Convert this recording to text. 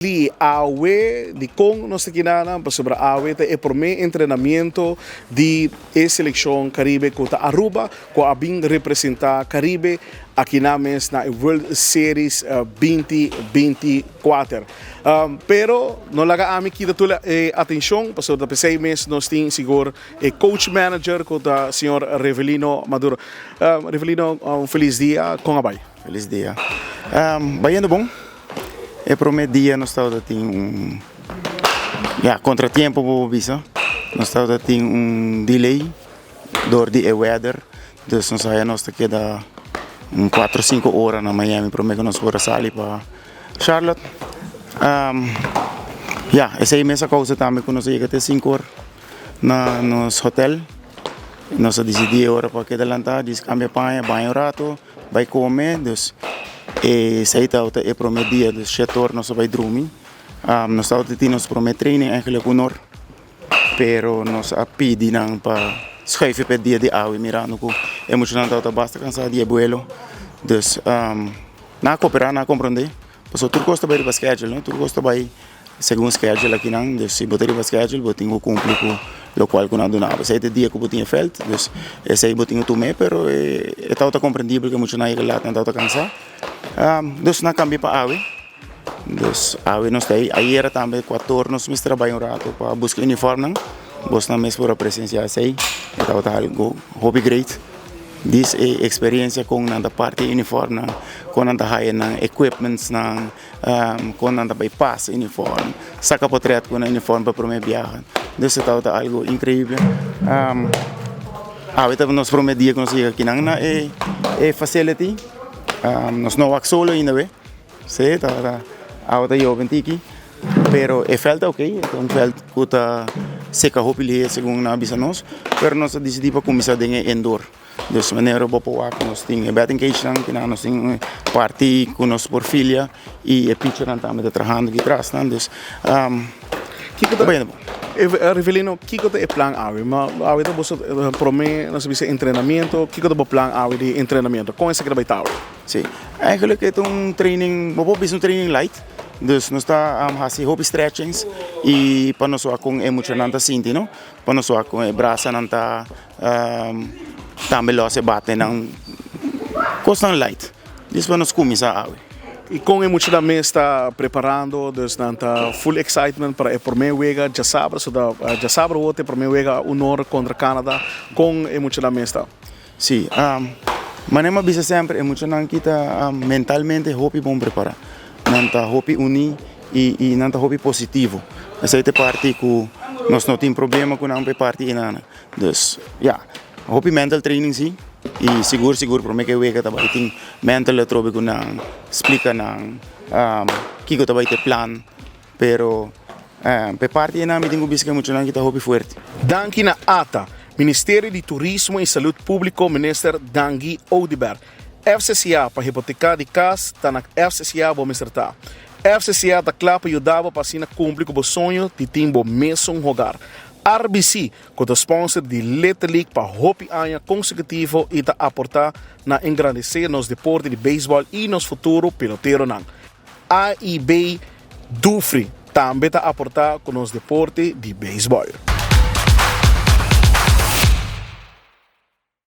Di awe, dikon nos ta kinanan? Pasobra awe ta e promé entrenamiento di e selekshon Karibe ku ta Aruba ku a bin representá Karibe akinan mes na e World Series 2024. Pero no laga ami kita tur e atenshon pasobra ta p'esei mes nos tin sigur e coach manager ku ta señor Revelino Maduro. Revelino, un felis dia, kon a bai? Felis dia. Bayendo bon. E prome dia nos tabata tin un ya contratiempo bo por bisa. Nos tabata tin un delay door di e weather. Dus nos haya nos ta keda un cuatro cinco ora na Miami prome cu nos por a sali pa Charlotte. Ya esey mes a causa tambe cu nos a yega te cinco or na nos hotel. Nos a dicidi e ora pa keda lanta, djis cambia paña, baña un rato. Bai come, dus esey tabata e prome dia, dus shete or nos a bai drumi. Nos tabata tin nos prome training eigenlijk un or, pero nos a pidi nan pa schuif pa e dia di awe mirando cu e muchanan tabata basta cansa di e buelo. Dus nan a coopera, nan a comprende, pasobra tur cos ta bai riba schedule, no? Tur cos ta bai Segun schedule akinan, dus si bo ta riba schedule bo tin ku kumpli ku lokual ku nan a duna bo. Esei ta e dia ku bo tin e vèlt, dus esei bo tin ku tum'é, pero e tabata komprendibel ku e muchanan yega lat, nan tabata kansá. Dus nan a kambia pa awe, dus awe nos ta ei. Ayera tambe kuator nos mester a bai un rato pa buska uniformnan, bosnan mes por a presensiá esei, e tabata algu hopi great. Dis e eksperensia kon nan ta parti e uniformnan, kon nan ta haya nan equipmentsnan. Kon nan ta bai pasa uniform, saka potret ku nan uniform pa prome biaha. Dus e tabata algo increíble. Awe ta nos prome dia ku nos yega akinan na e e facility. Nos no wak solo ainda we. Si, tabata awe ta yobe un tiki. Pero e veld ta oké, ta un veld ku ta seka hopi lihe segun nan a bisa nos. Pero nos a disidí pa kuminsá den e indoor. Dus manera bo por wak nos tin e batting cage nan kinan nos tin parti ku nos por filia i e pitchernan tambe ta trahando aki tras nan dus Kiko ta bayendo bon. Rivelino, kiko ta e plan awe? Ma awe ta boso prome nos a bisa entrenamiento, kiko ta bo plan awe di entrenamiento? Kon esaki ta bai ta awe? Si, eigenlijk e ta un training, bo por bisa un training light, dus nos ta hasi hopi stretchings i pa nos wak kon e muchanan ta sinti no, pa nos wak kon e brasanan ta. Tambe los e batenan kosnan light. Despues nos kuminsá awe. I kon e muchanan mes ta preparando? Dus nan ta full excitement para e promé wega djasabra. So ta djasabra wou ta e promé wega un or kontra Canada. Kon e muchanan mes ta? Sí, manera mi a bisa semper e muchanan aki ta mentalmente hopi bon prepará. Nan ta hopi uní i nan ta hopi positivo. Esei ta e parti ku nos no tin problema ku nan pa e parti einan. Dus ya, hopi mental training si i sigur sigur prome ku e wega ta bai tin mental atrobe ku nan splika nan kiko ta bai ta e plan pero pa e parti einan mi tin ku bisa ku e muchanan aki ta hopi fuerte. Danki na ata, Ministerio di Turismo y Salud Publico Minister Dangui Oduber. FCCA pa hipoteca di cas ta na FCCA bo mester ta. FCCA ta cla pa yuda bo pa asina cumpli cu bo soño di tin bo mesun hogar. RBC, cu ta sponsor di Little League pa hopi aña consecutivo y ta aporta na engrandece nos deporte di baseball y nos futuro peloteronan. AIB Dufry tambe ta aporta cu nos deporte di baseball.